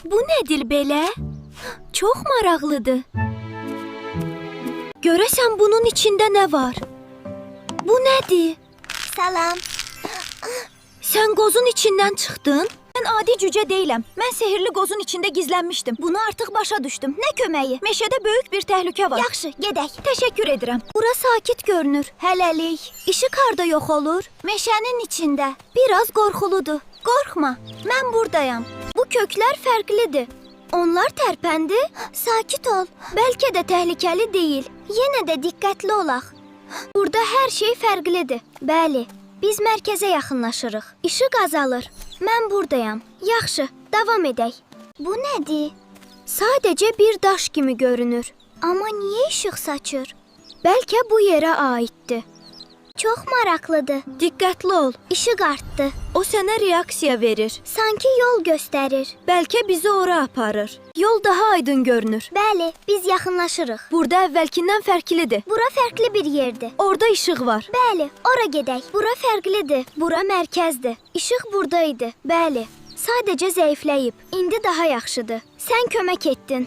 Bu nədir belə? Çox maraqlıdır. Görəsən bunun içində nə var? Bu nədir? Salam. Sən qozun içindən çıxdın? Mən adi cücə deyiləm. Mən sehrli qozun içində gizlənmişdim. Bunu artıq başa düşdüm. Nə köməyi? Meşədə böyük bir təhlükə var. Yaxşı, gedək. Təşəkkür edirəm. Bura sakit görünür. Hələlik. İşıq harda yox olur? Meşənin içində. Biraz qorxuludur. Qorxma. Mən buradayam. Bu köklər fərqlidir. Onlar tərpəndi. Sakit ol. Bəlkə də təhlükəli deyil. Yenə də diqqətli olaq. Burada hər şey fərqlidir. Bəli, biz mərkəzə yaxınlaşırıq. İşıq azalır. Mən buradayam. Yaxşı, davam edək. Bu nədir? Sadəcə bir daş kimi görünür. Amma niyə işıq saçır? Bəlkə bu yerə aiddir. Çox maraqlıdır. Diqqətli ol. İşıq artdı. O sənə reaksiya verir. Sanki yol göstərir. Bəlkə bizi ora aparır. Yol daha aydın görünür. Bəli, biz yaxınlaşırıq. Burada əvvəlkindən fərqlidir. Bura fərqli bir yerdir. Orada işıq var. Bəli, ora gedək. Bura fərqlidir. Bura mərkəzdir. İşıq burada idi. Bəli. Sadəcə zəifləyib. İndi daha yaxşıdır. Sən kömək etdin.